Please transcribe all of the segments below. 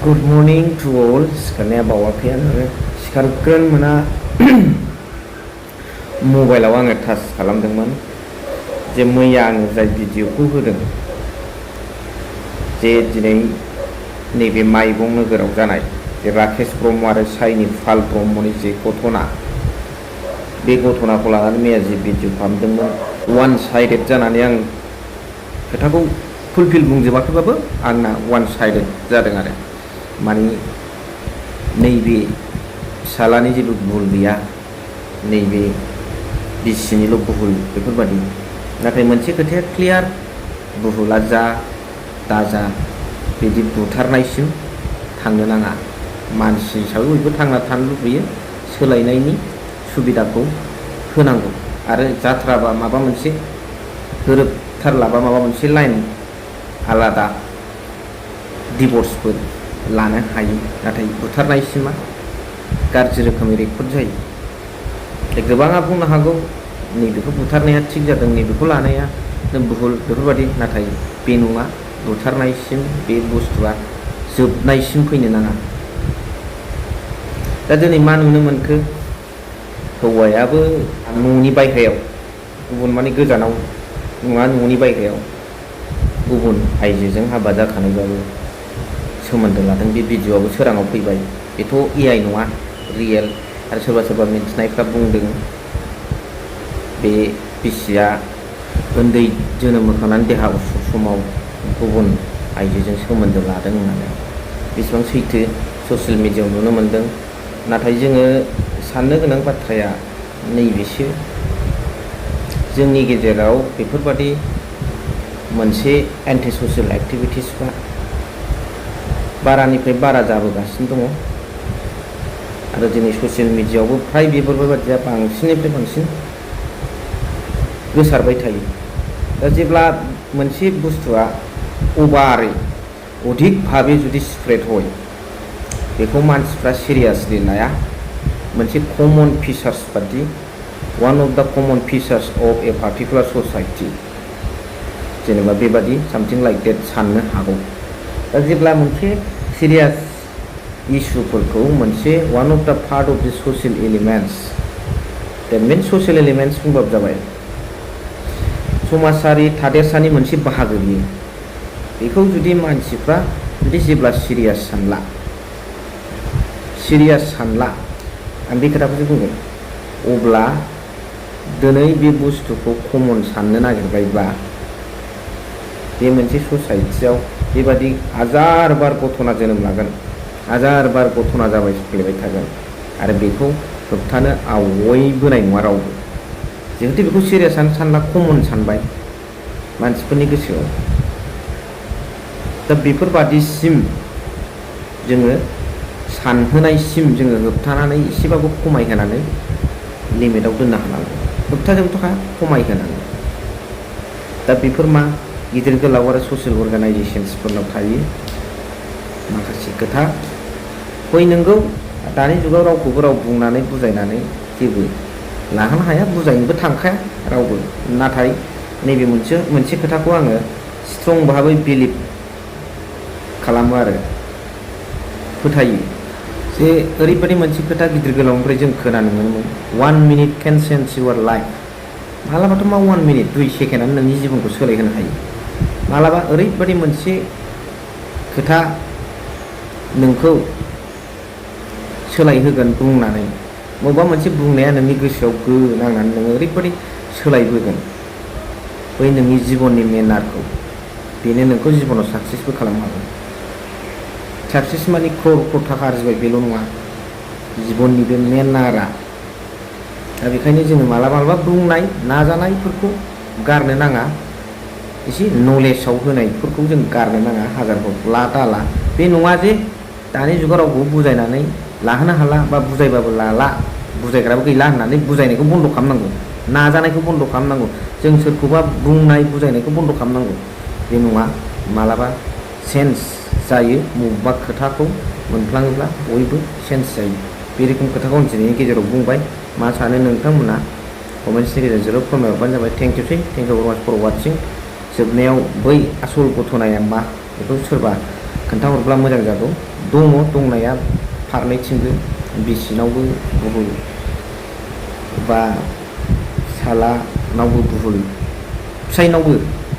Good morning to all. सिखारनाया बावाखै आङो सिखारग्रोन मोना मबाइलाव आङो टाच खालामदोंमोन जे मैया आङो जाय भिडिअखौ होदों जे दिनै नैबे माइबं नोगोराव जानाय जे राकेश ब्रह्म आरो साइनि फाल ब्रह्मनि जे घटना बे घटनाखौ लानानै मैया जे भिडिअ खालामदोंमोन वान साइडेड जानानै आं खोथाखौ फुलफिल बुंजोबाखैबाबो आंना वान साइडेड जादों आरो माने नैबे फिसालानि जेबो भुल गैया नैबे बिसिनिल' भुल बेफोरबादि नाथाय मोनसे खोथाया क्लियार भुला जा दाजा बिदि बुथारनायसिम थांनो नाङा मानसि हिसाबै बयबो थांना थानो लुबैयो सोलायनायनि सुबिदाखौ होनांगौ आरो जाथ्राबा माबा मोनसे गोरोबथारलाबा माबा मोनसे लाइन आलादा डिभर्सफोर लानो हायो नाथाय बुथारनायसिमा गाज्रि रोखोमै रेकर्ड जायो गोबाङा बुंनो हागौ नैबेखौ बुथारनाया थिग जादों नैबेखौ लानाया भुल बेफोरबादि नाथाय बे नङा बुथारनायसिम बे बुस्थुआ जोबनायसिम फैनो नाङा दा दिनै मा नुनो मोनखो हौवायाबो न'नि बायह्रायाव गुबुन माने गोजानाव नङा न'नि बायह्रायाव गुबुन आइजोजों हाबा जाखानायबाबो सोमोन्दो लादों बे भिडिअ'आबो सोराङाव फैबाय बेथ' AI नङा रियेल आरो सोरबा सोरबा मिन्थिनायफ्रा बुंदों बे बिसिया उन्दै जोनोम होखांनानै देहा उसुख समाव गुबुन आइजोजों सोमोन्दो लादों होननानै बेसेबां सैथो ससियेल मिडियायाव नुनो मोन्दों नाथाय जोङो साननो गोनां बाथ्राया नैबेसो जोंनि गेजेराव बेफोरबादि मोनसे एन्टि ससियेल एक्टिभिटिसफ्रा बारानिफ्राय बारा जाबोगासिनो दङ आरो दिनै ससियेल मिडियायावबो फ्राय बेफोरबायदिया बांसिननिफ्राय बांसिन गोसारबाय थायो दा जेब्ला मोनसे बुस्थुआ अभारै अधिक भाबै जुदि स्प्रेड होयो बेखौ मानसिफ्रा सिरियासलि लाया मोनसे कमन फिचार्स बादि one of the common features of a particular society जेनेबा बेबादि सामथिं लाइक डेट साननो हागौ दा जेब्ला मोनसे सिरियास इस्युफोरखौ मोनसे वान अफ द पार्ट अफ द ससियेल एलिमेन्ट्स दा मेन ससियेल एलिमेन्ट्स बुंबाबो जाबाय समाजारि थादेरसानि मोनसे बाहागो बियो बेखौ जुदि मानसिफ्रा जुदि जेब्ला सिरियास सानला आं बे खोथाखौसो बुंगोन अब्ला दिनै बे बुस्थुखौ कमन साननो नागिरबायब्ला बे मोनसे ससाइटियाव बेबादि हाजार बार घटना जोनोम लागोन हाजार बार घटना जाबाय सोलिबाय थागोन आरो बेखौ होबथानो आवगायबोनाय नङा रावबो जिहेतु बेखौ सिरियासआनो सानला कमन सानबाय मानसिफोरनि गोसोआव दा बेफोरबादिसिम जोङो सानहोनायसिम जोङो होबथानानै एसेबाबो खमायहोनानै लिमिटआव दोननो हानांगौ होबथाजोबथ' खमायहोनांगौ दा बेफोर मा गिदिर गोलाव आरो ससियेल अर्गानाइजेसन्सफोरनाव थायो माखासे खोथा हय नोंगौ दानि जुगाव रावखौबो राव बुंनानै बुजायनानै जेबो लाहोनो हाया बुजायनोबो थांखाया रावबो नाथाय नैबे मोनसे खोथाखौ आङो स्ट्रं भाबै बिलिभ खालामो आरो फोथायो जे ओरैबायदि मोनसे खोथा गिदिर गोलावनिफ्राय जों खोनानो मोनोमोन 1 minute can change your life मालाबाथ' मा 1 मिनिट 2 सेकेन्डआनो नोंनि जिबनखौ सोलायहोनो हायो मालाबा ओरैबायदि मोनसे खोथा नोंखौ सोलायहोगोन बुंनानै बबेबा मोनसे बुंनाया नोंनि गोसोआव नांनानै नोङो ओरैबायदि सोलायबोगोन बै नोंनि जिबननि मेनारखौ बेनो नोंखौ जिबनाव साक्सेसबो खालामनो हागौ साक्सेस माने क्रर थाखा आरजिबाय बेल' नङा जिबननि बे मेनारा दा बेखायनो जोङो मालाबा बुंनाय नाजानायफोरखौ गारनो नाङा एसे नलेजाव होनायफोरखौ जों गारनो नाङा हाजारखौ दाला बे नङा जे दानि जुगाव रावखौ बुजायनानै लाहोनो हाला बा बुजायबाबो लाला बुजायग्राबो गैला होननानै बुजायनायखौ बन्द' खालामनांगौ नाजानायखौ बन्द' खालामनांगौ जों सोरखौबा बुंनाय बुजायनायखौ बन्द' खालामनांगौ बे नङा मालाबा सेन्स जायो बबेबा खोथाखौ मोनफ्लाङोब्ला बयबो सेन्स जायो बे रोखोम खोथाखौ आं दिनैनि गेजेराव बुंबाय मा सानो नोंथांमोना कमेन्ट्सनि गेजेरजों फोरमायहरबानो जाबाय थेंक इउ भेरि माच फर वाचिं जोबनायाव बै आसल घटनाया मा बेखौ सोरबा खोन्थाहरब्ला मोजां जागौ दङ दंनाया फारनैथिंबो बिसिनावबो बुहुल बा फिसालानावबो बुहुल फिसाइनावबो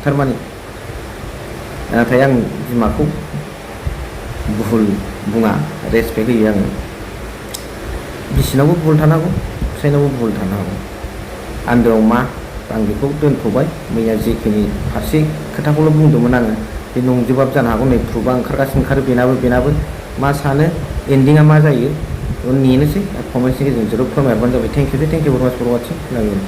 थारमाने नाथाय आं बिमाखौ बुहुल बुङा रेसपेक्ट होयो आङो बिसिनावबो बुहुल थानो हागौ फिसाइनावबो बुहुल थानो हागौ आन्दोआव मा आं बेखौ दोनथ'बाय मैया जेखिनि फारसे खोथाखौल' बुंदोंमोन आङो बे नंजोबाबो जानो हागौ नै प्रुफआ ओंखारगासिनो ओंखारो बेनाबो मा सानो एन्डिङा मा जायो नेनोसै कमेन्ट्सनि गेजेरजों जरुर फोरमायहरबानो जाबाय थेंक इउ भेरि माच फर वाचिं।